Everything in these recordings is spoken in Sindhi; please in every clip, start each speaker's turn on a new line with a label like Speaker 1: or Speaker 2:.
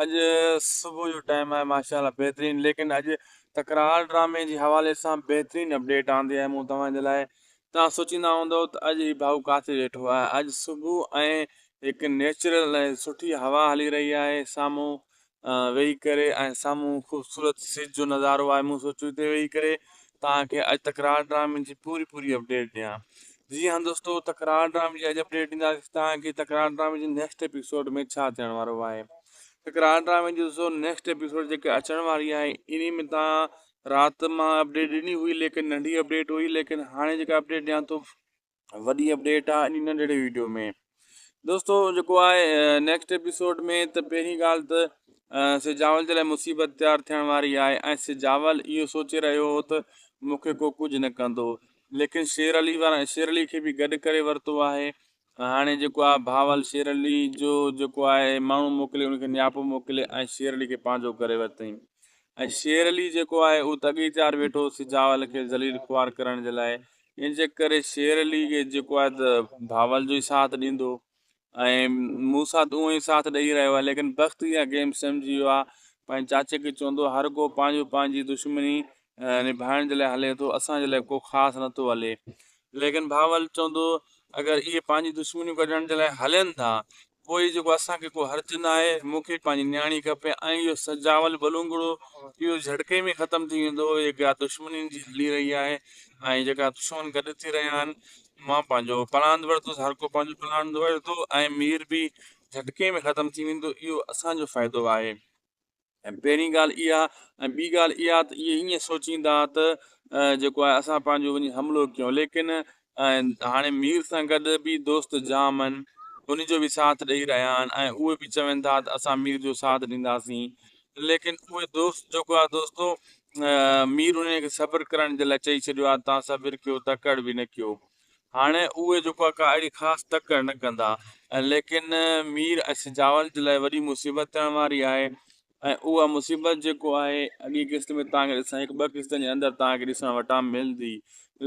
Speaker 1: اڄ صبح جو ٽائيم آهي ماشاءالله بهترين ليڪن اڄ تڪرار ڊرامي جي حوالي سان بهترين اپڊيٽ آندي آهي مون توهان جي لاء. توهان سوچيندا هوندؤ ته اڄ هي ڀائو ڪاٿي ويٺو آهي. اڄ صبح ۽ هڪ نيچرل ۽ سٺي هوا هلي رهي آهي سامهون ويهي ڪري ۽ سامهون خوبصورت سج جو نظارو آهي. مون سوچيو هتي ويهي ڪري توهان کي اڄ تڪرار ڊرامي جي پوري پوري اپڊيٽ ڏيان. جي ها دوستو تڪرار ڊرامي جي اڄ اپڊيٽ ڏينداسين توهان کي تڪرار ڊرامي جي نيڪسٽ ايپيسوڊ ۾ ڇا ٿيڻ وارو آهي. تڪرار ڊرامي جي دوستو نيڪسٽ ايپيسوڊ جيڪي اچڻ واري آهي انهي ۾ توهان رات مان اپڊيٽ ڏني هئي ليڪن ننڍي اپڊيٽ هئي ليڪن هاڻي جيڪا اپڊيٽ ڏيان ٿو وڏي اپڊيٽ آهي انهي ننڍڙي ويڊيو ۾. دوستو جيڪو آهي نيڪسٽ ايپيسوڊ ۾ ته پهرين ڳالهه ته سجاول جي لاء مصيبت تيار ٿيڻ واري آهي ۽ سجاول اهو سوچي رهيو هو ته مون کي ڪو ڪجهه نه ڪندو ليڪن شير علي وارا شير علي کي به گڏ ڪري ورتو آهي. هاڻي جيڪو آهي بهاول شير علي جو جيڪو آهي ماڻهو موڪلي ان کي نياپو موڪلي ۽ شير علي کي پنهنجو ڪري ورتائين ۽ شير علي جيڪو آهي اهو ته اڳي تيار ويٺو سجاول کي ذليل خوار ڪرڻ جي لاء ان جي ڪري شير علي کي جيڪو آهي ته بهاول جو ئي ساٿ ڏيندو ۽ موسيٰ ته اونئن ئي ساٿ ڏئي رهيو آهي ليڪن بخت اها گيم سمجهي ويو آهي پنهنجي چاچي کي چوندو هر ڪو پنهنجو پنهنجي دشمني نڀائڻ جي لاء هلي ٿو اسان جي لاء ڪو خاص نٿو هلي ليڪن بهاول چوندو اگر اهي پنهنجي دشمنيون ڪڍڻ جي لاء هلن ٿا پوء جيڪو اسان کي ڪو حرج نه آهي، مون کي پنهنجي نياڻي کپي ۽ اهو سجاول ٻلونگڙو اهو جهٽڪي ۾ ختم ٿي ويندو. جيڪا دشمني جي هلي رهي آهي ۽ جيڪا دشمن گڏ ٿي رهيا آهن، مان پنهنجو پلاند ورتس، هر ڪو پنهنجو پلاند ورتو ۽ مير به جهٽڪي ۾ ختم ٿي ويندو، اهو اسان جو فائدو آهي. ۽ پهرين ڳالهه اها ۽ ٻي ڳالهه اها ته اهي ائين سوچيندا ته جيڪو آهي اسان پنهنجو وڃي حملو ڪيون ليڪن هاڻي مير سان گڏ به دوست جام آهن ان جو به ساٿ ڏئي رهيا آهن ۽ اهي به چون ٿا ته اسان مير جو ساٿ ڏينداسين ليڪن اهي دوست جيڪو آهي دوستو مير انهن کي صبر ڪرڻ جي لاء چئي ڇڏيو آهي تان صبر ڪيو تڪڙ به نه ڪيو هاڻي اهي جيڪو آهي ڪا اهڙي خاص تڪڙ نه ڪندا ليڪن مير ۽ سجاول جي لاء وڏي مصيبت ٿيڻ واري آهي ۽ اها مصيبت جيڪو آهي اڳي قسط ۾ توهان کي ڏسڻ هڪ ٻه قسطن جي اندر توهان کي ڏسڻ وٽان ملندي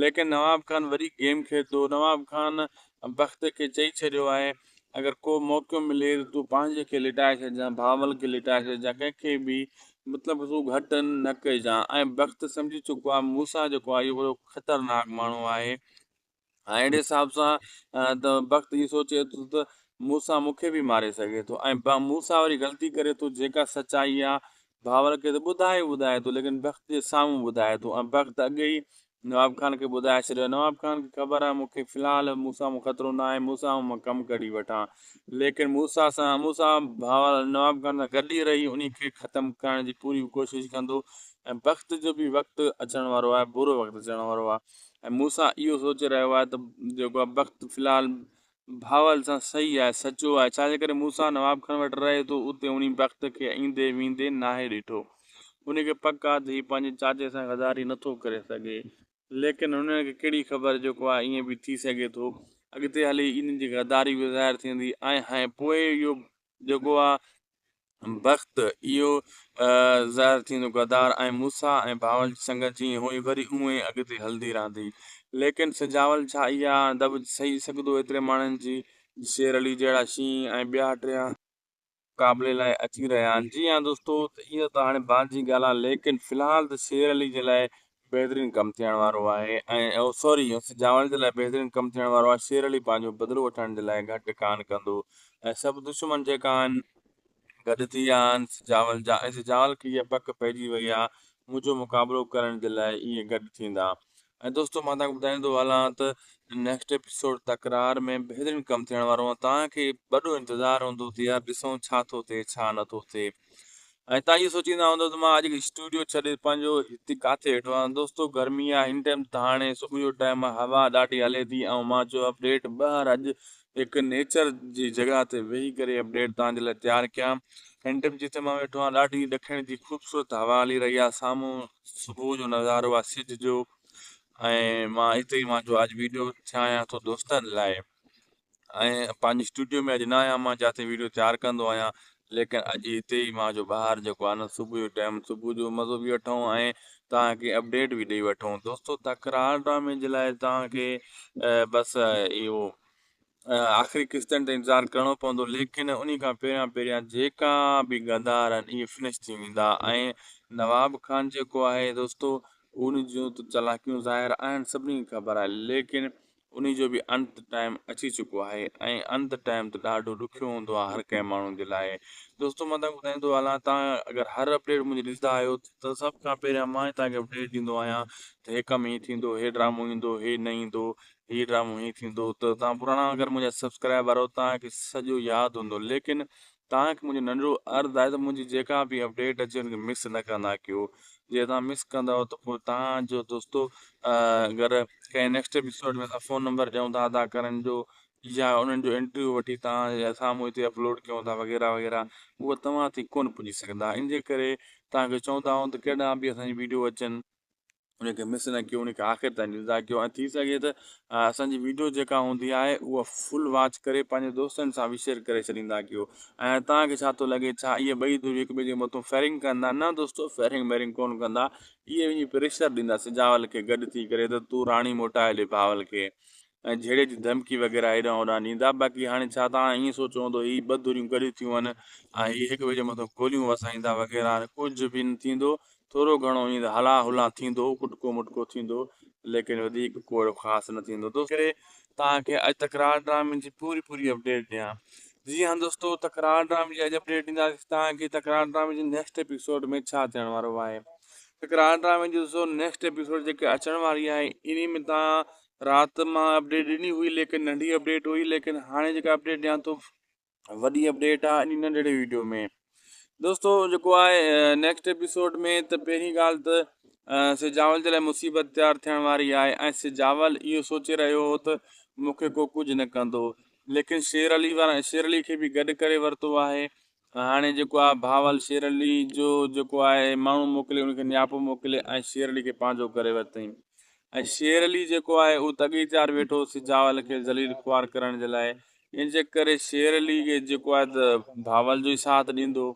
Speaker 1: ليڪن نواب خان وڏي گيم کيڏي ٿو نواب خان بخت کي چئي ڇڏيو آهي اگر ڪو موقعو ملي ته تون پنهنجي کي لٽائي ڇڏجان بهاول کي لٽائي ڇڏجان ڪنهن کي به مطلب تون گهٽ نه ڪجان ۽ بخت سمجهي چڪو آهي موسيٰ جيڪو آهي اهو وڏو خطرناڪ ماڻهو آهي ۽ اهڙي حساب سان ته بخت اهو سوچي ٿو ته موسيٰ مون کي به ماري سگهي ٿو ۽ موسيٰ وري غلطي ڪري ٿو جيڪا سچائي آهي بهاول کي ته ٻڌائي ٻڌائي ٿو ليڪن بخت جي سامهون ٻڌائي ٿو ۽ بخت اڳي ئي نواب خان کي ٻڌائي ڇڏيو آهي. نواب خان کي خبر آهي مون کي في الحال موسيٰ مان خطرو نه آهي موسيٰ مان ڪم ڪڍي وٺان ليڪن موسيٰ سان موسيٰ بهاول نواب خان سان گڏ ئي رهي انهي کي ختم ڪرڻ جي پوري ڪوشش ڪندو ۽ بخت جو به وقت اچڻ وارو آهي برو وقت اچڻ وارو آهي ۽ موسيٰ اهو سوچي رهيو آهي ته جيڪو آهي بخت في الحال بهاول سان صحيح آهي، سچو آهي، ڇا جي ڪري موسيٰ نواب خان وٽ رهي ٿو، اتي انهي بخت کي ايندي ويندي ناهي ڏٺو. هن کي پڪ آهي ته هي پنهنجي چاچي سان غداري نٿو ڪري سگهي. ليڪن هنن کي ڪهڙي خبر جيڪو آهي ائين به ٿي سگهي ٿو. اڳتي هلي انهن جي غداري به ظاهر ٿيندي ۽ ۽ پوء اهو جيڪو آهي بخت اهو ظاهر ٿيندو غدار ۽ موسيٰ ۽ بهاول جي سنگت جيئن هئي وري اونئن ئي اڳتي هلندي رهندي. ليڪن سجاول ڇا اها دٻ سهي سگهندو ايتري ماڻهن جي شير علي جهڙا شينهن ۽ ٻيا ٽيا مقابلي لاء اچي رهيا آهن. جي ها دوستو ته اها ته هاڻي بعد جي ڳالهه آهي ليڪن في الحال ته شير علي جي لاء بهترين ڪم ٿيڻ وارو آهي ۽ سوري سجاول جي لاء بهترين ڪم ٿيڻ وارو آهي شير علي پنهنجو بدلو وٺڻ جي لاء گهٽ ڪانه ڪندو ۽ سڀ دشمن جيڪا آهن گڏ ٿي ويا آهن سجاول جا ۽ سجاول کي اها پڪ پئجي وئي آهي منهنجو مقابلو ڪرڻ جي لاء اهي گڏ ٿيندا ۽ دوستو مان توهان کي ٻڌائيندو هلان ته نيڪسٽ ايپيسوڊ تڪرار ۾ بهترين ڪم ٿيڻ وارو آهي توهان کي وڏو انتظار هوندو ته يار ڏسون ڇا ٿو ٿئي ڇا نٿو ٿئي ۽ توهان اهو سوچيندا هوندؤ ته مان اڄ اسٽوڊيو ڇڏي پنهنجو هتي ڪاٿي ويٺو آهيان دوستو گرمي آهي هن ٽائيم ته هاڻي صبح جو ٽائيم آهي هوا ڏاڍي هلي ٿي ۽ مان چيو اپڊيٽ ٻاهر اڄ هڪ نيچر جي جڳهه تي ويهي ڪري اپڊيٽ توهان جي لاء تيار ڪيان هن ٽائيم جتي مان ويٺو آهيان ڏاڍي ڏکڻ جي خوبصورت هوا هلي رهي آهي سامهون صبح جو نظارو آهي سج جو ۽ مان هتي ئي مان چيو اڄ ويڊيو ٺاهيان ٿو دوستن لاء ۽ پنهنجي اسٽوڊيو ۾ اڄ نه آهيان مان جاتي ويڊيو تيار ڪندو آهيان ليڪن اڄ هتي ئي مان جو ٻاهر جيڪو آهي نه صبح جو ٽائيم صبح جو مزو به وٺون ۽ توهان کي اپڊيٽ به ڏئي وٺون دوستو تڪرار ڊرامي جي لاء توهان کي بس اهو آخري قسطن تي انتظار ڪرڻو پوندو ليڪن انهي کان پهريان پهريان جيڪا به غدار آهن اهي فنش ٿي ويندا ۽ نواب خان جيڪو آهي دوستو ان جون ته چالاڪيون ظاهر آهن سڀني کي خبر آهي ليڪن انهي جو به انت ٽائيم اچي چڪو آهي ۽ انت ٽائيم ته ڏاڍو ڏکيو هوندو آهي هر ڪنهن ماڻهو جي لاء دوستو مان تهان کي ٻڌائيندو هلان تهان اگر هر اپڊيٽ منهنجي ڏسندا آهيو ته سڀ کان پهريان مان ئي تهان کي اپڊيٽ ڏيندو آهيان ته هي ڪم هي ٿيندو هي ڊرامو ايندو هي نه ايندو هي ڊرامو هيئن ٿيندو ته توهان پراڻا اگر منهنجا سبسڪرائبر آهيو توهان کي سڄو ياد هوندو ليڪن توهان کي منهنجو ننڍڙو عرض آهي ته منهنجي جيڪا به اپڊيٽ اچي ان کي مس نه ڪندا ڪيو جي توهان مس ڪندؤ ته پوء توهان جو دوستو اگر ڪنهن نيڪسٽ ايپيسوڊ ۾ اسان فون نمبر ڏيون ٿا اداڪارن جو يا انهن جو انٽرويو وٺي توهان جي سامهون هتي اپلوڊ ڪيون ٿا وغيره وغيره اهو توهان تائين ڪونه پڄي سگهندا ان جي ڪري توهان کي چوندا آهيون ته ڪهڙا به اسان جي ويڊيو اچن ان کي مس نه ڪيو ان کي آخر تائين ڏسندا ڪيو ۽ ٿي سگهي ته اسان جي ويڊيو جيڪا هوندي آهي اها فل واچ ڪري پنهنجي دوستن سان به شيئر ڪري ڇڏيندا ڪيو ۽ توهان کي ڇا ٿو لڳي ڇا اهي ٻئي ڌريون هڪ ٻئي جي مٿون فائرنگ ڪندا نه دوستو فائرنگ وائرنگ ڪون ڪندا اهي وڃي پريشر ڏيندا سجاول کي گڏ ٿي ڪري ته تون راڻي موٽائي ڏي بهاول کي ۽ جهيڙي جي ڌمڪي وغيره هيڏانهن هوڏانهن ڏيندا باقي هاڻي ڇا توهان ائين سوچيو هوندو هي ٻه ڌريون گڏ ٿيون آهن ۽ هي هڪ ٻئي جي مٿان گوليون وسائيندا وغيره ڪجهه به نه ٿيندو ٿورو گهڻو ائين هلان هلان ٿيندو ڪٽڪو مٽڪو ٿيندو ليڪن وڌيڪ ڪو اهڙو خاص نه ٿيندو دوستو ڪري توهان کي اڄ تڪرار ڊرامي جي پوري پوري اپڊيٽ ڏيان جي ها دوستو تڪرار ڊرامي جي اڄ اپڊيٽ ڏينداسين توهان کي تڪرار ڊرامي جي نيڪسٽ ايپيسوڊ ۾ ڇا ٿيڻ وارو آهي تڪرار ڊرامي جو ڏسو نيڪسٽ ايپيسوڊ جيڪي اچڻ واري آهي انهي ۾ تان رات مان اپڊيٽ ڏني هئي ليڪن ننڍي اپڊيٽ هئي ليڪن هاڻي جيڪا اپڊيٽ ڏيان ٿو وڏي اپڊيٽ آهي انهي ننڍڙي ويڊيو ۾ دوستو جيڪو آهي نيڪسٽ ايپيسوڊ ۾ ته پهرين ڳالهه ته سجاول جي لاء مصيبت تيار ٿيڻ واري آهي ۽ سجاول اهو سوچي رهيو هو ته مون کي ڪو ڪجهه نه ڪندو ليڪن شير علي وارا شير علي کي به گڏ ڪري ورتو آهي هاڻي جيڪو آهي بهاول شير علي جو جيڪو آهي ماڻهو موڪلي ان کي نياپو موڪلي ۽ شير علي کي پنهنجو ڪري ورتائين ۽ شير علي جيڪو آهي اهو ته اڳي تيار ويٺو سجاول کي ذليل خوار ڪرڻ جي لاء ان جي ڪري شير علي کي جيڪو آهي ته بهاول جو ئي ساٿ ڏيندو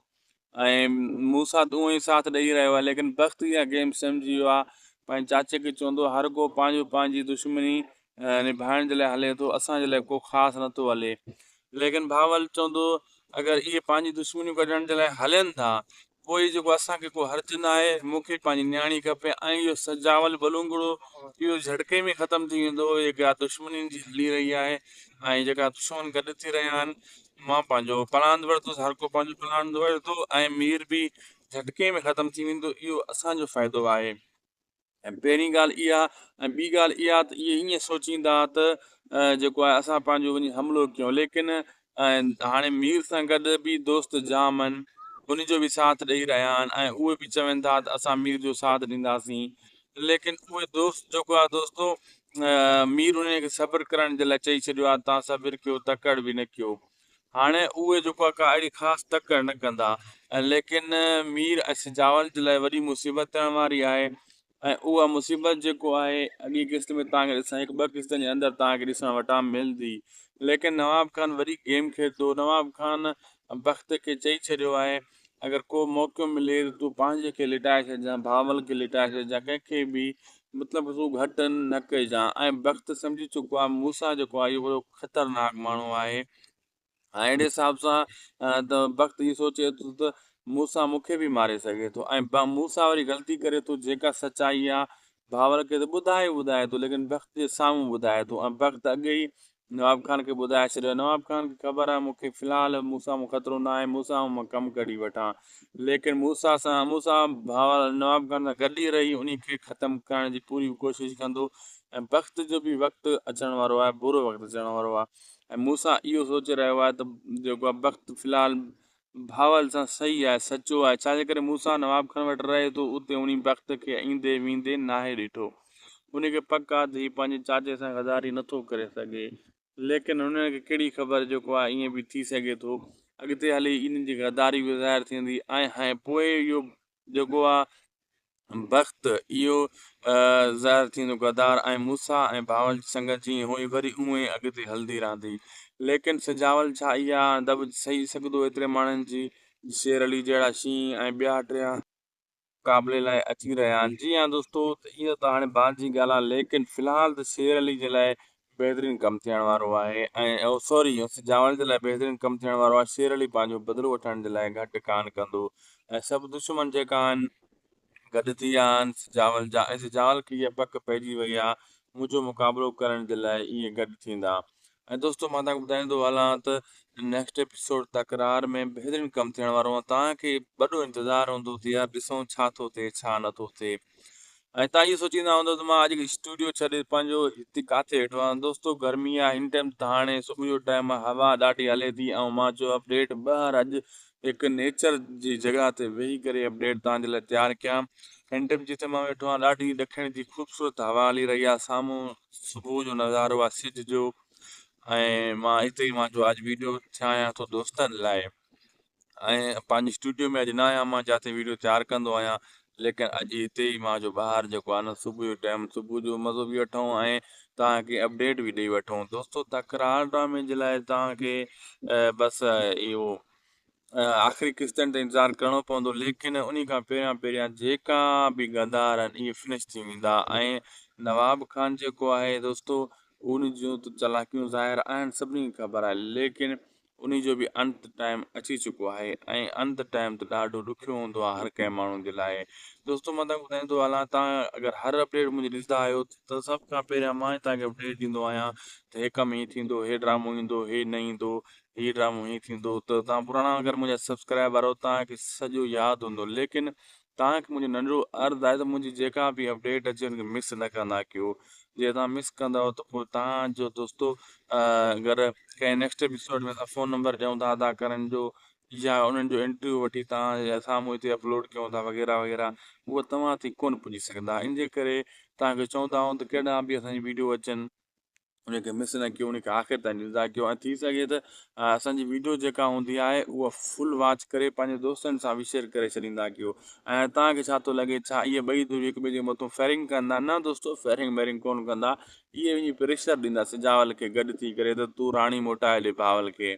Speaker 1: ۽ موسيٰ ته اونئن ئي ساٿ ڏئي رهيو آهي ليڪن بخت اها گيم سمجهي ويو آهي پنهنجي چاچي کي چوندو هر ڪو پنهنجو پنهنجي دشمني نڀائڻ جي لاء هلي ٿو اسان جي لاء ڪو خاص نٿو هلي ليڪن بهاول چوندو اگر اهي پنهنجي دشمنيون ڪڍڻ جي لاء هلن ٿا پوء جيڪو اسان کي ڪو حرج نه آهي مون کي پنهنجي نياڻي کپي ۽ اهو سجاول ٻلونگڙو اهو جهٽڪي ۾ ختم ٿي ويندو جيڪا دشمني جي هلي رهي آهي ۽ جيڪا دشمن گڏ ٿي رهيا آهن مان پنهنجو پلاند ورتو هر ڪو پنهنجو پلاند ورتو ۽ مير به جهٽڪي ۾ ختم ٿي ويندو اهو اسان جو فائدو آهي ۽ پهرين ڳالهه اها ۽ ٻي ڳالهه اها ته اهي ائين سوچيندا ته جيڪو آهي اسان پنهنجو وڃي حملو ڪيون ليڪن هاڻي مير سان گڏ به دوست جام آهن ان جو به ساٿ ڏئي رهيا آهن ۽ اهي به چون ٿا ته اسان مير جو ساٿ ڏينداسين ليڪن اهي دوست جيڪو آهي دوستو مير انهن کي صبر ڪرڻ جي لاء چئي ڇڏيو آهي تان صبر ڪيو تڪڙ به نه ڪيو هاڻي اهي جيڪو آهي ڪا اهڙي خاص تڪڙ نه ڪندا ليڪن مير ۽ سجاول جي لاء وڏي مصيبت ٿيڻ واري آهي ۽ اها مصيبت جيڪو آهي اڳي قسط ۾ توهان کي ڏسڻ هڪ ٻه قسطن جي اندر توهان کي ڏسڻ وٽان ملندي ليڪن نواب خان وڏي گيم کيڏندو نواب خان بخت کي چئي ڇڏيو آهي اگر ڪو موقعو ملي ته تون پنهنجي کي لٽائي ڇڏجان بهاول کي لٽائي ڇڏجان ڪنهن کي به مطلب تون گهٽ نه ڪجان ۽ بخت سمجهي چڪو آهي موسيٰ جيڪو آهي اهو وڏو خطرناڪ ماڻهو آهي ۽ اهڙي حساب سان ته بخت اهو سوچي ٿو ته موسيٰ مون کي به ماري سگهي ٿو ۽ موسيٰ وري غلطي ڪري ٿو جيڪا سچائي آهي بهاول کي ته ٻڌائي ٻڌائي ٿو ليڪن بخت جي سامهون ٻڌائي ٿو ۽ بخت اڳي ئي نواب خان کي ٻڌائي ڇڏيو نواب خان کي خبر آهي مون کي في الحال موسيٰ مان خطرو نه آهي موسيٰ مان ڪم ڪڍي وٺان ليڪن موسيٰ سان موسيٰ بهاول نواب خان سان گڏ ئي رهي انهي کي ختم ڪرڻ جي پوري ڪوشش ڪندو ۽ بخت جو به وقت اچڻ وارو آهي برو وقت اچڻ وارو آهي ۽ موسيٰ اهو سوچي رهيو آهي ته جيڪو آهي بخت في الحال بهاول سان صحيح آهي سچو آهي ڇا جي ڪري موسيٰ نواب خان وٽ رهي ٿو اتي انهي بخت کي ايندي ويندي ناهي ڏٺو ان کي پڪ آهي ته هي پنهنجي چاچي سان غداري نٿو ڪري سگهي ليڪن هنن کي ڪهڙي خبر جيڪو آهي ائين به ٿي سگهي ٿو اڳتي هلي انهن جي غداري به ظاهر ٿيندي ۽ پوء اهو جيڪو آهي بخت اهو ظاهر ٿيندو غدار ۽ موسيٰ ۽ بهاول جي سنگت جيئن هئي وري اونئين اڳتي هلندي رهندي. ليڪن سجاول ڇا اها دٻ سهي سگهندو ايتري ماڻهن جي شير علي جهڙا شينهن ۽ ٻيا ٽيا مقابلي لاء اچي رهيا آهن. جي ها دوستو ته اهو ته هاڻي بعد جي ڳالهه آهي ليڪن في الحال ته شير علي جي لاء بهترين ڪم ٿيڻ وارو آهي ۽ او سوري سجاول جي لاء بهترين ڪم ٿيڻ وارو آهي. شير علي پنهنجو بدلو وٺڻ جي لاء گهٽ ڪانه ڪندو ۽ سڀ دشمن جيڪا آهن گڏ ٿي ويا آهن سجاول جا ۽ سجاول کي اها پڪ پئجي وئي آهي منهنجو مقابلو ڪرڻ جي لاء اهي گڏ ٿيندا. ۽ دوستو مان توهان کي ٻڌائيندو هلان ته نيڪسٽ ايپيسوڊ تڪرار ۾ بهترين ڪم ٿيڻ وارو آهي. توهان کي وڏو انتظار هوندو ته يار ڏسون ڇا ٿو ٿئي ڇا نٿو ٿئي. ۽ توهان اهو سوچيندا هوندو ته مان اڄ اسٽوڊيو ڇڏي پنهنجو هتي ڪاٿي ويٺو آهيان. دوستو گرمي آهي هن ٽائيم ته هاڻي صبح جو ٽائيم آهي هوا ڏاڍي هلي ٿي ۽ مان چيو اپڊيٽ ٻاهر اڄ هڪ نيچر جي جڳهه تي ويهي ڪري اپڊيٽ توهان جي لاء تيار ڪيان. هن ٽائيم جتي مان ويٺو آهيان ڏاڍي ڏکڻ جي خوبصورت هوا هلي رهي آهي سامهون صبح جو نظارو آهي سج جو ۽ مان هتي ئي مان چيو اڄ ويڊيو ٺاهيان ٿو دوستن لاء. ۽ پنهنجي اسٽوڊيو ۾ اڄ نه آهيان مان جاتي ويڊيو تيار ڪندو آهيان ليڪن اڄ هتي ئي مان جو ٻاهر جيڪو آهي نه صبح جو ٽائيم صبح جو مزو به وٺون ۽ توهان کي اپڊيٽ به ڏئي وٺون. دوستو تڪرار ڊرامي جي لاء توهان کي بس اهو آخري قسطن تي انتظار ڪرڻو پوندو ليڪن انهي کان پهريان پهريان جيڪا به غدار آهن اهي فنش ٿي ويندا ۽ نواب خان جيڪو آهي دوستو ان جون ته چالاڪيون ظاهر آهن سڀني کي خبر آهي ليڪن انهي جو به انت ٽائيم اچي چڪو آهي ۽ انت ٽائيم ته ڏاڍو ڏکيو هوندو آهي هر ڪنهن ماڻهو جي لاء. دوستو مان توهان کي ٻڌائيندو هلان توهان اگر هر اپڊيٽ منهنجي ڏسندا آهيو ته سڀ کان پهريان مان ئي توهان کي اپڊيٽ ڏيندو آهيان ته هي ڪم هي ٿيندو هي ڊرامو ايندو هي نه ايندو هي ڊرامو هي ٿيندو ته توهان پراڻا اگر منهنجا سبسڪرائبر آهيو توهان کي سڄو ياد هوندو ليڪن توهان کي منهنجو ننڍڙو عرض آهي ته منهنجي جيڪا به اپڊيٽ اچي ان کي مس نه ڪندا ڪيو جي توهان مس ڪندؤ ته پوء توهان جو دوستو اگر ڪنهن نيڪسٽ ايپيسوڊ ۾ اسان فون نمبر ڏيون ٿا ادا ڪرڻ جو يا انهن جو انٽرويو وٺي توهان جي سامهون هتي اپلوڊ ڪيون ٿا وغيره وغيره اهو توهان تائين ڪونه پڄي سگهندا ان جي ڪري توهان کي چوندا آهيون ته ڪهڙا به اسان جي ويڊيو اچن ان کي مس نه ڪيو ان کي آخر تائين ڏسندا ڪيو ۽ ٿي سگهي ته اسان جي ويڊيو جيڪا هوندي آهي اها فل واچ ڪري پنهنجي دوستن سان به شيئر ڪري ڇڏيندا ڪيو ۽ توهان کي ڇا ٿو لڳي ڇا اهي ٻئي ڌريون هڪ ٻئي جي مٿو فائرنگ ڪندا نه دوستو فائرنگ وائرنگ ڪون ڪندا اهي وڃي پريشر ڏيندا سجاول کي گڏ ٿي ڪري ته تون راڻي موٽائي ڏي بهاول کي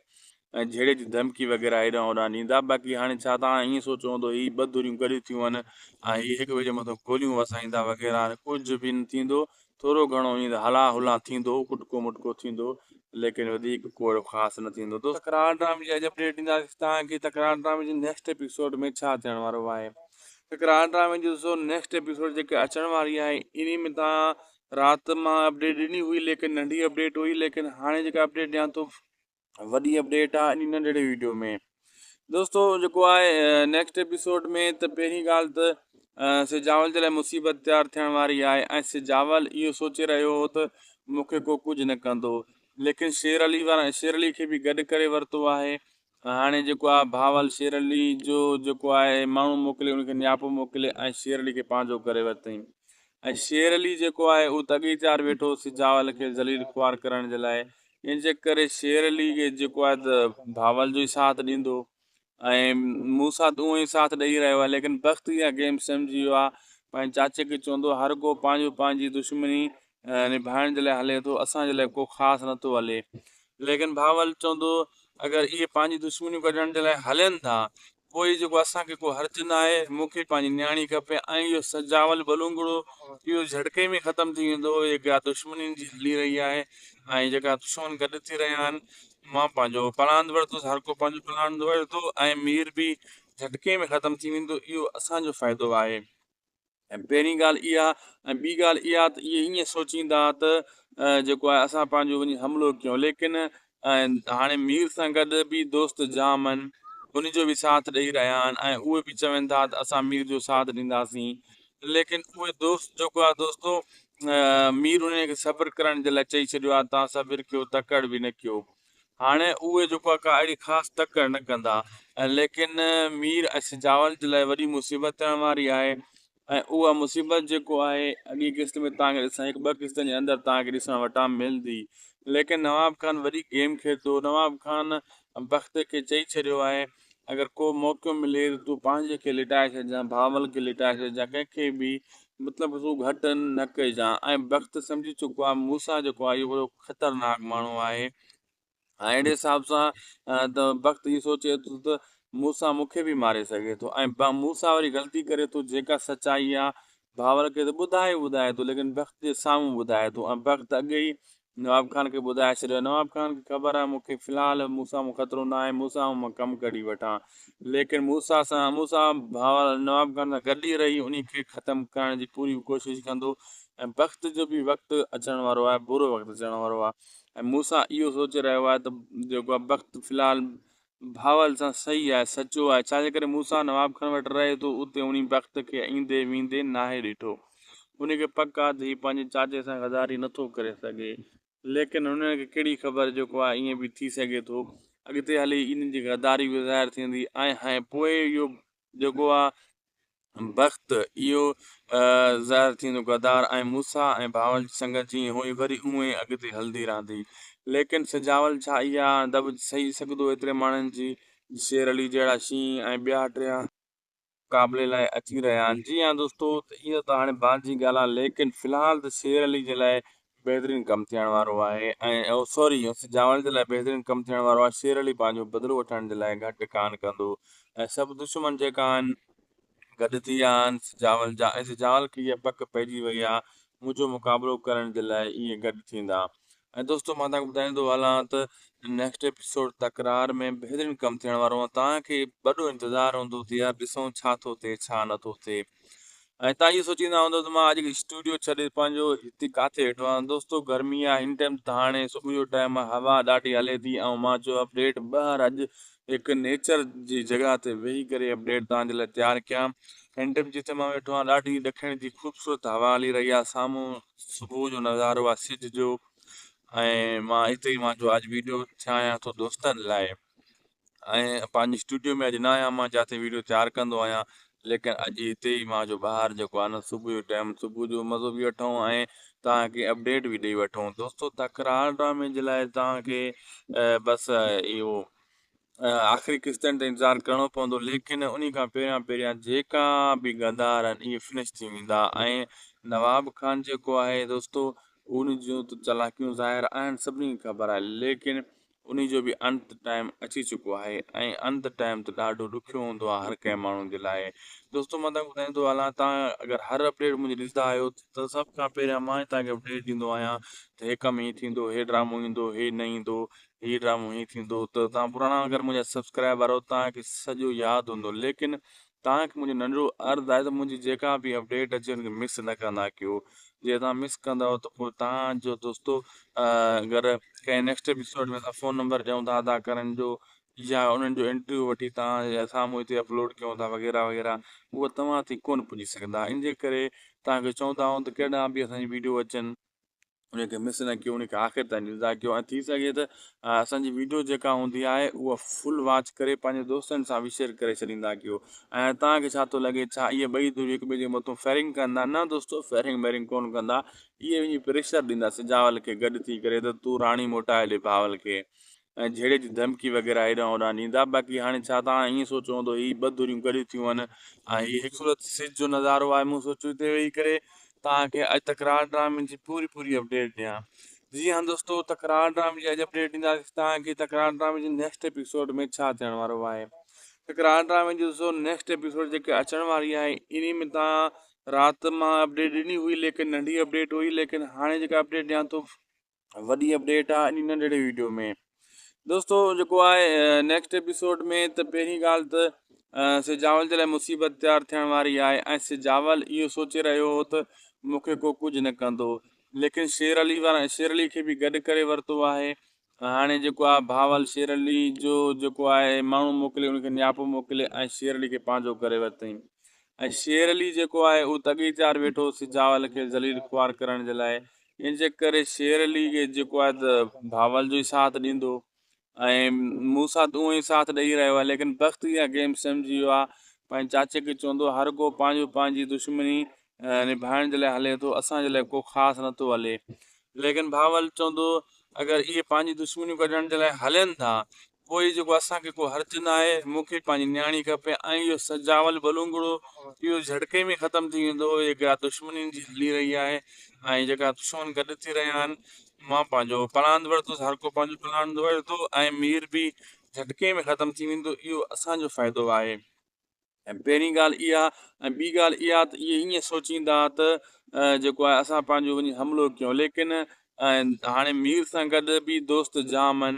Speaker 1: ۽ جهيڙي جي ڌمڪي وغيره هيڏانهن هوڏانهن ڏيندا باقي هاڻي ڇا توهان ائين سوچيو هوندو هي ٻه ڌريون گڏ ٿيون آهن ۽ هي هڪ ٻئي جي مٿو گوليون وسائيندا وغيره ڪجهه به نه ٿيندو ٿورو گهڻو ائين ته هلان هلان ٿيندو، ڪٽڪو مٽڪو ٿيندو، ليڪن وڌيڪ ڪو اهڙو خاص نه ٿيندو. دوستو تڪرار ڊرامي جي اڄ اپڊيٽ ڏينداسين توهان کي تڪرار ڊرامي جي نيڪسٽ ايپيسوڊ ۾ ڇا ٿيڻ وارو آهي. تڪرار ڊرامي جي دوستو نيڪسٽ ايپيسوڊ جيڪا اچڻ واري آهي انهي ۾ توهان رات مان اپڊيٽ ڏني هئي ليڪن ننڍي اپڊيٽ هئي ليڪن هاڻي جيڪا اپڊيٽ ڏيان ٿو وڏي اپڊيٽ آ انهي ننڍڙي ويڊيو ۾ دوستو جيڪو آهي نيڪسٽ ايپيسوڊ ۾ ته پهرين ڳالهه ته سجاول جي لاء مصيبت تيار ٿيڻ واري آهي ۽ سجاول اهو سوچي رهيو هو ته مون کي ڪو ڪجهه نه ڪندو ليڪن شير علي وارا شير علي کي به گڏ ڪري ورتو آهي هاڻي جيڪو آهي بهاول شير علي جو جيڪو آهي ماڻهو موڪلي ان کي نياپو موڪلي ۽ شير علي کي پنهنجو ڪري ورتائين ۽ شير علي جيڪو آهي اهو ته اڳي تيار ويٺو سجاول کي ذليل خوار ڪرڻ جي لاء ان جي ڪري شير علي کي جيڪو آهي ته بهاول جو ئي ساٿ ڏيندو ۽ موسيٰ ته اونئن ئي ساٿ ڏئي رهيو آهي ليڪن بخت اها گيم سمجهي ويو آهي پنهنجي چاچي کي چوندو هر ڪو پنهنجو پنهنجي دشمني نڀائڻ جي لاء هلي ٿو اسان جي لاء ڪو خاص نٿو هلي ليڪن بهاول چوندو اگر اهي پنهنجي دشمنيون ڪڍڻ جي لاء هلن ٿا پوء جيڪو اسان کي ڪو حرج نه آهي، مون کي پنهنجي نياڻي کپي ۽ اهو سجاول ٻلونگڙو اهو جهٽڪي ۾ ختم ٿي ويندو، جيڪا دشمني جي هلي رهي آهي ۽ جيڪا دشمن گڏ ٿي رهيا آهن، مان پنهنجو پلاند ورتس، هر ڪو پنهنجو پلاند ورتو ۽ مير به جهٽڪي ۾ ختم ٿي ويندو، اهو اسان جو فائدو آهي. ۽ پهرين ڳالهه اها ۽ ٻي ڳالهه اها ته اهي ائين سوچيندا ته جيڪو آهي اسان پنهنجو وڃي حملو ڪيون ليڪن هاڻي مير سان گڏ به دوست جام آهن ان جو به ساٿ ڏئي رهيا آهن ۽ اهي به چون ٿا ته اسان مير جو ساٿ ڏينداسين ليڪن اهي دوست جيڪو آهي دوستو مير انهن کي صبر ڪرڻ جي لاء چئي ڇڏيو آهي تان صبر ڪيو تڪڙ به نه ڪيو هاڻي اهي جيڪو آهي ڪا اهڙي خاص تڪڙ نه ڪندا ليڪن مير ۽ سجاول جي لاء وڏي مصيبت ٿيڻ واري آهي ۽ اها مصيبت جيڪو آهي اڳي قسط ۾ توهان کي ڏسڻ هڪ ٻه قسطن جي اندر توهان کي ڏسڻ وٽان ملندي ليڪن نواب خان وڏي گيم کيڏندو نواب خان بخت کي چئي ڇڏيو آهي اگر ڪو موقعو ملي ته تون پنهنجي کي لٽائي ڇڏجان بهاول کي لٽائي ڇڏجان ڪنهن کي به مطلب تون گهٽ نه ڪجان ۽ بخت سمجهي چڪو آهي موسيٰ جيڪو آهي اهو وڏو خطرناڪ ماڻهو آهي ۽ اهڙي حساب سان ته بخت اهو سوچي ٿو ته موسيٰ مون کي به ماري سگهي ٿو ۽ موسيٰ وري غلطي ڪري ٿو جيڪا سچائي آهي بهاول کي ته ٻڌائي ٻڌائي ٿو ليڪن بخت جي سامهون ٻڌائي ٿو ۽ بخت اڳي ئي نواب خان کي ٻڌائي ڇڏيو. نواب خان کي خبر آهي مون کي في الحال موسيٰ مان خطرو نه آهي، موسيٰ مان ڪم ڪڍي وٺان. ليڪن موسيٰ سان موسيٰ بهاول نواب خان سان گڏ ئي رهي انهي کي ختم ڪرڻ جي پوري ڪوشش ڪندو ۽ بخت جو به وقت اچڻ وارو آهي، برو وقت اچڻ وارو آهي ۽ موسيٰ اهو سوچي رهيو آهي ته جيڪو آهي بخت في الحال بهاول سان صحيح آهي، سچو آهي، ڇا جي ڪري موسيٰ نواب خان وٽ رهي ٿو، اتي انهي بخت کي ايندي ويندي ناهي ڏٺو. ان کي پڪ آهي ته هي پنهنجي چاچي سان غداري نٿو ڪري سگهي. ليڪن هنن کي ڪهڙي خبر جيڪو آهي ائين به ٿي سگهي ٿو. اڳتي هلي انهن جي غداري به ظاهر ٿيندي ۽ پوء اهو جيڪو آهي بخت اهو ظاهر ٿيندو غدار ۽ موسيٰ ۽ بهاول جي سنگت جيئن هئي وري اونئين ئي اڳتي هلندي رهندي. ليڪن سجاول ڇا اها دٻ سهي سگهندو ايتري ماڻهن جي شير علي جهڙا شينهن ۽ ٻيا ٽيا مقابلي لاء اچي رهيا آهن. جي ها دوستو ته اهو ته هاڻي بعد جي ڳالهه آهي ليڪن في الحال ته شير علي جي لاء بهترين ڪم ٿيڻ وارو آهي ۽ سوري سجاول جي لاء بهترين ڪم ٿيڻ وارو آهي شير علي پنهنجو بدلو وٺڻ جي لاء گهٽ ڪانه ڪندو ۽ سڀ دشمن جيڪا آهن گڏ ٿي ويا آهن سجاول جا ۽ سجاول کي اها پڪ پئجي وئي آهي منهنجو مقابلو ڪرڻ جي لاء اهي گڏ ٿيندا ۽ دوستو مان توهان کي ٻڌائيندو هلان ته نيڪسٽ ايپيسوڊ تڪرار ۾ بهترين ڪم ٿيڻ وارو آهي توهان کي وڏو انتظار هوندو ته يار ڏسون ڇا ٿو ٿئي ڇا نٿو ٿئي ۽ توهان اهو سوچيندا هوندو ته مان اڄ اسٽوڊيو ڇڏي پنهنجو هتي ڪاٿي ويٺو آهيان دوستو گرمي آهي هن ٽائيم ته هاڻي صبح جو ٽائيم آهي هوا ڏاڍي هلي ٿي ۽ مان چيو اپڊيٽ ٻاهر اڄ هڪ نيچر جي جڳهه تي ويهي ڪري اپڊيٽ توهان جي لاء تيار ڪيان هن ٽائيم جتي مان ويٺو آهيان ڏاڍي ڏکڻ جي خوبصورت هوا هلي رهي آهي سامهون صبح جو نظارو آهي سج جو ۽ مان اتي ئي مان چيو اڄ ويڊيو ٺاهيان ٿو دوستن لاء ۽ پنهنجي اسٽوڊيو ۾ اڄ نه آهيان مان جاتي ويڊيو تيار ڪندو آهيان ليڪن اڄ هتي ئي مان جو ٻاهر جيڪو آهي نه صبح جو ٽائيم صبح جو مزو به وٺون ۽ توهان کي اپڊيٽ به ڏئي وٺون دوستو تڪرار ڊرامي جي لاء توهان کي بس اهو آخري قسطن تي انتظار ڪرڻو پوندو ليڪن انهي کان پهريان پهريان جيڪا به غدار آهن اهي فنش ٿي ويندا ۽ نواب خان جيڪو آهي دوستو ان جون ته چالاڪيون ظاهر آهن سڀني کي خبر آهي ليڪن انهي جو به انت ٽائيم اچي چڪو آهي ۽ انت ٽائيم ته ڏاڍو ڏکيو هوندو آهي هر ڪنهن ماڻهو جي لاء دوستو مان توهان کي ٻڌائيندو هلان توهان اگر هر اپڊيٽ منهنجي ڏسندا آهيو ته سڀ کان پهريان مان ئي توهان کي اپڊيٽ ڏيندو آهيان ته هي ڪم هي ٿيندو هي ڊرامو ايندو هي نه ايندو هي ڊرامو هي ٿيندو ته توهان پراڻا اگر منهنجا سبسڪرائبر آهيو توهان کي سڄو ياد هوندو ليڪن توهان کي منهنجو ننڍڙو عرض آهي ته منهنجي جيڪا به اپڊيٽ اچي ان کي مس نه ڪندا ڪيو جي توهان مس ڪندؤ ته پوء توهان جو دوستو اگر ڪنهن نيڪسٽ ايپيسوڊ ۾ اسان فون نمبر ڏيون ٿا اداڪارن جو يا انهن جو انٽرويو وٺي توهان جي سامهون هتي اپلوڊ ڪيون ٿا وغيره وغيره اهو توهان تائين ڪونه پڄي سگهندا ان جي ڪري توهان کي چوندا آهيون ته ڪهڙا به اسان جي ويڊيو اچن ان کي مس نه ڪيو ان کي آخر تائين ڏسندا ڪيو ۽ ٿي سگهي ته اسان جي ويڊيو جيڪا هوندي آهي اها فل واچ ڪري پنهنجي دوستن سان به شيئر ڪري ڇڏيندا ڪيو ۽ توهان کي ڇا ٿو لڳي ڇا اهي ٻئي ڌريون هڪ ٻئي جي مٿون فائرنگ ڪندا نه دوستو فائرنگ وائرنگ ڪون ڪندا اهي وڃي پريشر ڏيندا سجاول کي گڏ ٿي ڪري ته تون راڻي موٽائي ڏي بهاول کي ۽ جهيڙي جي ڌمڪي وغيره هيڏانهن هوڏانهن ڏيندا باقي هاڻي ڇا توهان ائين سوچيو هوندو هي ٻه ڌريون گڏ ٿيون آهن ۽ هي خوبصورت سج جو نظارو آهي مون سوچيو هتي ويهي ڪري توهان کي اڄ تڪرار ڊرامي جي پوري پوري اپڊيٽ ڏيان جي ها دوستو تڪرار ڊرامي جي اڄ اپڊيٽ ڏينداسين توهان کي تڪرار ڊرامي جي نيڪسٽ ايپيسوڊ ۾ ڇا ٿيڻ وارو آهي تڪرار ڊرامي جي دوستو نيڪسٽ ايپيسوڊ جيڪي اچڻ واري آهي انهي ۾ توهان رات مان اپڊيٽ ڏني هئي ليڪن ننڍي اپڊيٽ هئي ليڪن هاڻي جيڪا اپڊيٽ ڏيان ٿو وڏي اپڊيٽ آ انهي ننڍڙي ويڊيو ۾ دوستو جيڪو آهي نيڪسٽ ايپيسوڊ ۾ ته پهرين ڳالهه ته سجاول جي لاء مصيبت تيار ٿيڻ واري آهي ۽ سجاول اهو سوچي رهيو هو ته مون کي ڪو ڪجهه نه ڪندو ليڪن شير علي وارا شير علي کي به گڏ ڪري ورتو آهي هاڻي جيڪو آهي بهاول شير علي جو جيڪو آهي ماڻهو موڪلي ان کي نياپو موڪلي ۽ شير علي کي پنهنجو ڪري ورتائين ۽ شير علي جيڪو آهي اهو ته اڳي تيار ويٺو سجاول کي ذليل خوار ڪرڻ جي لاء ان جي ڪري شير علي کي جيڪو آهي ته بهاول جو ئي ساٿ ڏيندو ۽ موسيٰ ته اونئن ئي ساٿ ڏئي رهيو آهي ليڪن بخت اها گيم سمجهي ويو آهي پنهنجي چاچي کي چوندو هر ڪو پنهنجو پنهنجي دشمني نڀائڻ جي لاء هلي ٿو اسان جي لاء ڪو خاص نٿو هلي ليڪن بهاول چوندو اگر اهي پنهنجي دشمنيون ڪڍڻ جي لاء هلن ٿا پوء جيڪو اسان کي ڪو حرج ناهي، مون کي پنهنجي نياڻي کپي ۽ اهو سجاول ٻلونگڙو اهو جهٽڪي ۾ ختم ٿي ويندو، جيڪا دشمني جي هلي رهي آهي ۽ جيڪا دشمن گڏ ٿي رهيا آهن، مان پنهنجو پلاند ورتس، هر ڪو پنهنجو پلاند ورتو ۽ مير به جهٽڪي ۾ ختم ٿي ويندو، اهو اسان جو فائدو آهي. ۽ پهرين ڳالهه اها ۽ ٻي ڳالهه اها ته اهي ائين سوچيندا ته جيڪو آهي اسان پنهنجو وڃي حملو ڪيون ليڪن ۽ هاڻي مير سان گڏ به دوست جام آهن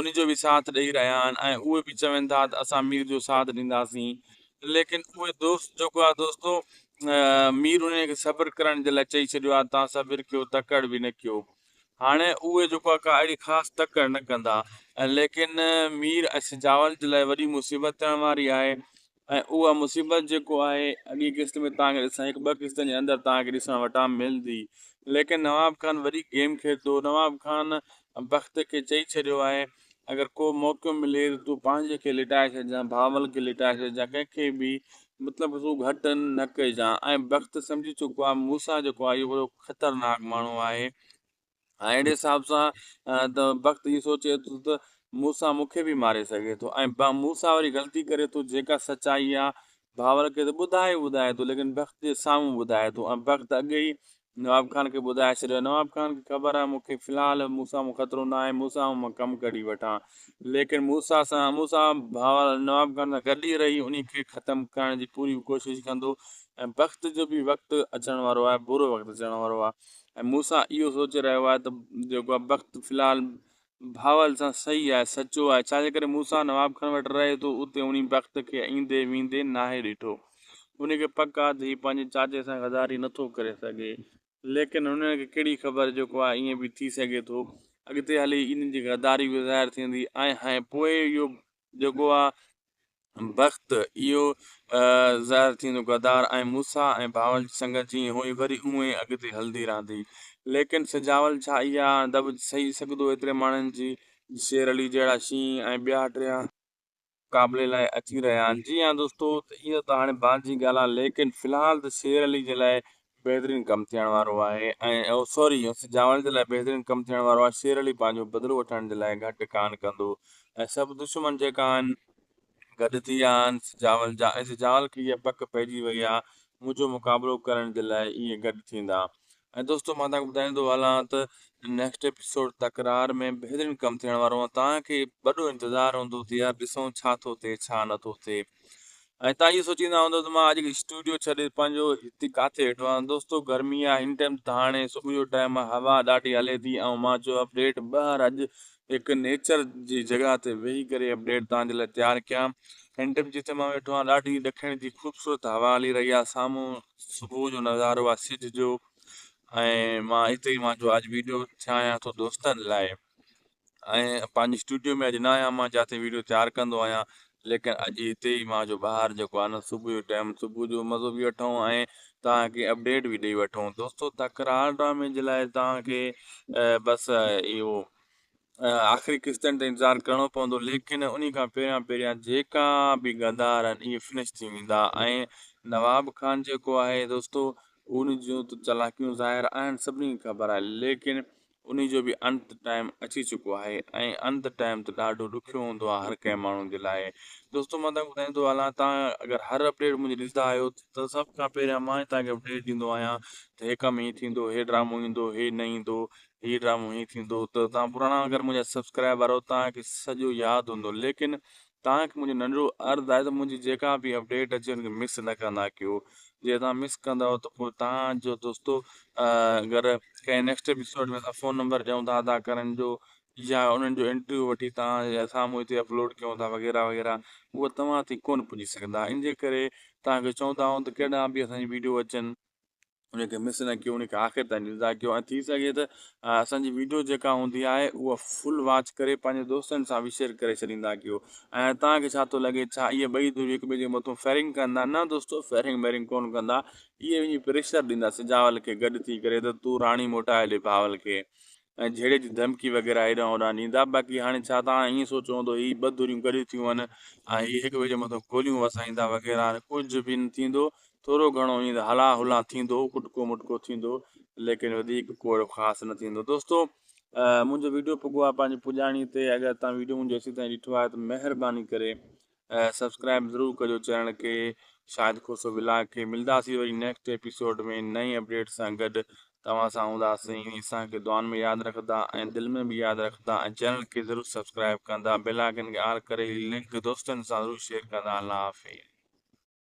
Speaker 1: ان جو به ساٿ ڏئي رهيا آهن ۽ اهي به چون ٿا ته اسان مير جو ساٿ ڏينداسين ليڪن اهي دوست جيڪو آهي دوستو مير انهن کي صبر ڪرڻ جي لاء چئي ڇڏيو آهي تان صبر ڪيو تڪڙ به نه ڪيو هاڻي اهي جيڪو آهي ڪا اهڙي خاص تڪڙ نه ڪندا ليڪن مير ۽ سجاول جي لاء وڏي مصيبت ٿيڻ واري آهي ۽ اها مصيبت جيڪو آهي اڳين قسط ۾ توهان کي ڏسڻ هڪ ٻه قسطن جي اندر توهان کي ڏسڻ وٽان ملندي ليڪن نواب خان وڏي گيم کيڏندو نواب خان بخت کي چئي ڇڏيو آهي اگر ڪو موقعو ملي ته تون پنهنجي کي لٽائي ڇڏجان بهاول کي لٽائي ڇڏجان ڪنهن کي به مطلب تون گهٽ نه ڪجان ۽ بخت سمجهي چڪو آهي موسيٰ جيڪو آهي اهو وڏو خطرناڪ ماڻهو آهي ۽ اهڙي حساب سان ته بخت اهو سوچي ٿو ته موسيٰ مون کي به ماري سگهي ٿو ۽ موسيٰ وري غلطي ڪري ٿو جيڪا سچائي آ بهاول کي ته ٻڌائي ٻڌائي ٿو ليڪن بخت جي سامهون ٻڌائي ٿو ۽ بخت اڳي ئي نواب خان کي ٻڌائي ڇڏيو نواب خان کي خبر آهي مون کي في الحال موسيٰ مون خطرو نه آهي موسيٰ مان ڪم ڪڍي وٺان ليڪن موسيٰ سان موسيٰ بهاول نواب خان سان گڏ ئي رهي انهي کي ختم ڪرڻ جي پوري ڪوشش ڪندو ۽ بخت جو به وقت اچڻ وارو آهي برو وقت اچڻ وارو آهي ۽ موسيٰ اهو سوچي رهيو آهي ته جيڪو آهي بخت في الحال بهاول سان صحيح آهي، سچو آهي، ڇا جي ڪري موسيٰ نواب خان وٽ رهي ٿو، اتي انهي بخت کي ايندي ويندي ناهي ڏٺو. ان کي پڪ آهي ته هي پنهنجي چاچي سان غداري نٿو ڪري سگهي. ليڪن هنن کي ڪهڙي خبر جيڪو آهي ائين به ٿي سگهي ٿو. اڳتي هلي انهن جي غداري به ظاهر ٿيندي ۽ پوء اهو جيڪو آهي بخت اهو ظاهر ٿيندو غدار ۽ موسيٰ ۽ بهاول جي سنگت جيئن هئي وري اونئين اڳتي هلندي رهندي. ليڪن سجاول ڇا اها دٻ سهي سگهندو ايتري ماڻهن جي شير علي جهڙا شينهن ۽ ٻيا ٽيا مقابلي لاء اچي رهيا آهن. جي ها دوستو ته اهو ته هاڻي بعد جي ڳالهه آهي ليڪن في الحال ته شير علي جي لاء بهترين ڪم ٿيڻ وارو آهي ۽ سوري سجاول جي لاء بهترين ڪم ٿيڻ وارو آهي شير علي پنهنجو بدلو وٺڻ جي لاء گهٽ ڪانه ڪندو ۽ سڀ دشمن جيڪا آهن گڏ ٿي ويا آهن سجاول جا ۽ سجاول کي اها پڪ پئجي وئي آهي منهنجو مقابلو ڪرڻ جي لاء اهي گڏ ٿيندا ۽ دوستو مان توهان کي ٻڌائيندو هلان ته نيڪسٽ ايپيسوڊ تڪرار ۾ بهترين ڪم ٿيڻ وارو آهي توهان کي وڏو انتظار هوندو ته يار ڏسون ڇا ٿو ٿئي ڇا نٿو ٿئي ۽ تان اهو سوچيندا هوندو ته مان اڄ اسٽوڊيو ڇڏي پنهنجو هتي ڪاٿي ويٺو آهيان دوستو گرمي آهي هن ٽائيم ته هاڻي صبح جو ٽائيم آهي هوا ڏاڍي هلي ٿي ۽ مان چيو اپڊيٽ ٻاهر اڄ هڪ نيچر جي جڳهه تي ويهي ڪري اپڊيٽ تان جي لاء تيار ڪيان هن ٽائيم جتي مان ويٺو آهيان ڏاڍي ڏکڻ جي خوبصورت هوا هلي رهي آهي سامهون صبح جو نظارو آهي سج جو ۽ مان هتي ئي مان جو اڄ ويڊيو ٺاهيان ٿو دوستن لاء ۽ پنهنجي اسٽوڊيو ۾ اڄ نه آهيان مان جاتي ويڊيو تيار ڪندو آهيان ليڪن اڄ هتي ئي مان جو ٻاهر جيڪو آهي نه صبح جو ٽائيم صبح جو مزو به وٺون ۽ توهان کي اپڊيٽ به ڏئي وٺون دوستو تڪرار ڊرامي جي لاء توهان کي بس اهو آخري قسطن تي انتظار ڪرڻو پوندو ليڪن انهي کان پهريان پهريان جيڪا به غدار آهن اهي فنش ٿي ويندا ۽ نواب خان جيڪو آهي دوستو ان جون ته چالاڪيون ظاهر آهن سڀني کي خبر آهي ليڪن انهي جو به انت ٽائيم اچي چڪو آهي ۽ انت ٽائيم ته ڏاڍو ڏکيو هوندو آهي هر ڪنهن ماڻهو جي لاء دوستو مان توهان کي ٻڌائيندو هلان توهان اگر هر اپڊيٽ منهنجي ڏسندا آهيو ته سڀ کان پهريان مان ئي توهان کي اپڊيٽ ڏيندو آهيان ته هي ڪم هي ٿيندو هي ڊرامو ايندو هي نه ايندو هي ڊرامو هي ٿيندو ته توهان پراڻا اگر منهنجا سبسڪرائبر آهيو توهان کي سڄو ياد هوندو ليڪن توهان کي منهنجو ننڍڙو عرض آهي ته منهنجي جيڪا به اپڊيٽ اچي ان کي مس نه ڪندا ڪيو جي توهان مس ڪندؤ ته پوء توهان جو دوستو اگر ڪنهن نيڪسٽ ايپيسوڊ ۾ اسان فون نمبر ڏيون ٿا اداڪارن جو يا انهن جو انٽرويو وٺي توهان جي سامهون هتي اپلوڊ ڪيون ٿا وغيره وغيره اهو توهان تائين ڪونه پڄي سگهندا ان جي ڪري توهان کي چوندا آهيون ته ڪهڙا به اسان جي ويڊيو اچن ان کي مس نه ڪيو ان کي آخر تائين ڏسندا ڪيو ۽ ٿي سگهي ته اسان جي ويڊيو جيڪا هوندي آهي اها فل واچ ڪري پنهنجي دوستن سان به شيئر ڪري ڇڏيندا ڪيو ۽ توهان کي ڇا ٿو لڳي ڇا اهي ٻئي ڌريون هڪ ٻئي جي مٿو فائرنگ ڪندا نه دوستو فائرنگ وائرنگ ڪون ڪندا اهي وڃي پريشر ڏيندا سجاول کي گڏ ٿي ڪري ته تون راڻي موٽائي ڏي بهاول کي ۽ جهيڙي جي ڌمڪي وغيره هيڏانهن هوڏانهن ڏيندا باقي هاڻي ڇا توهان ائين سوچيو هوندو هي ٻه ڌريون گڏ ٿيون آهن ۽ هي هڪ ٻئي جي مٿان گوليون وسائيندا وغيره هاڻي ڪجهه به نه ٿيندو ٿورو گهڻو ائين ته هلان هلان ٿيندو ڪٽڪو مٽڪو ٿيندو ليڪن وڌيڪ ڪو اهڙو خاص نه ٿيندو دوستو منهنجو ويڊيو پڳو آهي پنهنجي پڄاڻي تي اگر توهان ويڊيو منهنجو ايسي تائين ڏٺو آهي ته مهرباني ڪري سبسڪرائب ضرور ڪجو چينل کي شاهد کوسو ولاگ کي ملداسين وري نيڪسٽ ايپيسوڊ ۾ نئين اپڊيٽ سان گڏ توهان سان هونداسين اسان کي دعائن ۾ ياد رکندا ۽ دل ۾ به ياد رکندا ۽ چينل کي ضرور سبسڪرائب ڪندا بيل آئڪن کي آل ڪري لنڪ دوستن سان ضرور شيئر ڪندا الله حافظ.